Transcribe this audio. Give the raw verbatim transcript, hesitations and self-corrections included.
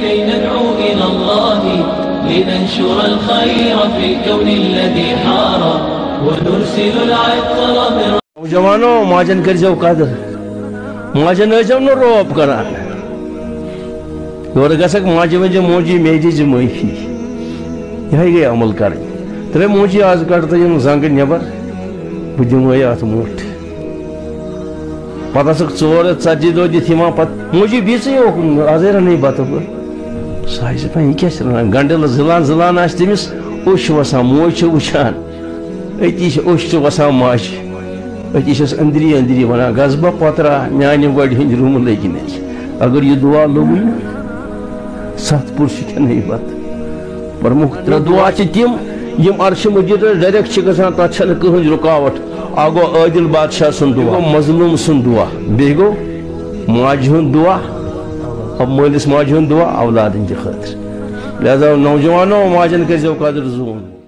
كي ندعو إلى الله لننشر الخير في الكون الذي حار، ونرسل العطر من نوجوانو، ماجن کٔرۍزیو قدر، ماجن ٲسۍزیو نہٕ روب کران۔ یورٕ گژھکھ ماجہِ ؤنۍزِ، "موجی، مے دیٖزِ معٲفی۔" یِہوٚے گٔے عمل کرٕنۍ۔ ترٛےٚ موجی آز کڑ تہٕ یِم زنٛگہٕ نٮ۪بر، بہٕ دِمہٕ اَتھ موٚٹھ۔ پتہٕ آسکھ ژور ژتجی دۄہ دِتھ یِوان، پتہٕ، "موجی، بیٚیہِ ژٕ یوکُن، ازے رنٕے بتہٕ بہٕ۔" سُہ آسہِ دپان، "یہِ کیٛاہ چھِ رنان؟" گنڈٕ زٕلان زٕلان آسہِ تٔمِس اوٚش وسان، موج چھِ وٕچھان، أتی چھِ اوٚش تہِ وسان ماجہِ۔ أتی چھَس أنٛدری أنٛدری وَنان، "گژھ بہٕ پۄترا، میٛانہِ وَڑِ ہٕنٛدۍ روٗمہٕ لٔگۍ نہٕ۔ اگر یہِ دُعا لوٚبُے نہ، ستھ پُر چھِ کھٮ۪نَے بَتہٕ۔" پرمُکھ ترٛےٚ دُعا چھِ تِم، یِم عرشِ مجیدَس direct چھِ گژھان، تَتھ چھَنہٕ کٕہٕنۍ رُکاوَٹ۔ اَکھ گوٚو عٲدِل بادشاہ سُنٛد دُعا، بیٚیہِ گوٚو مظلوٗم سُنٛد دُعا، بیٚیہِ گوٚو ماجہِ ہُنٛد دُعا، مٲلِس ماجہِ ہُنٛد دُعا اولاد ہٕنٛدِ خٲطرٕ۔ لہذا نوجوانو، ماجَن کٔرۍزیو قدر زوٗن۔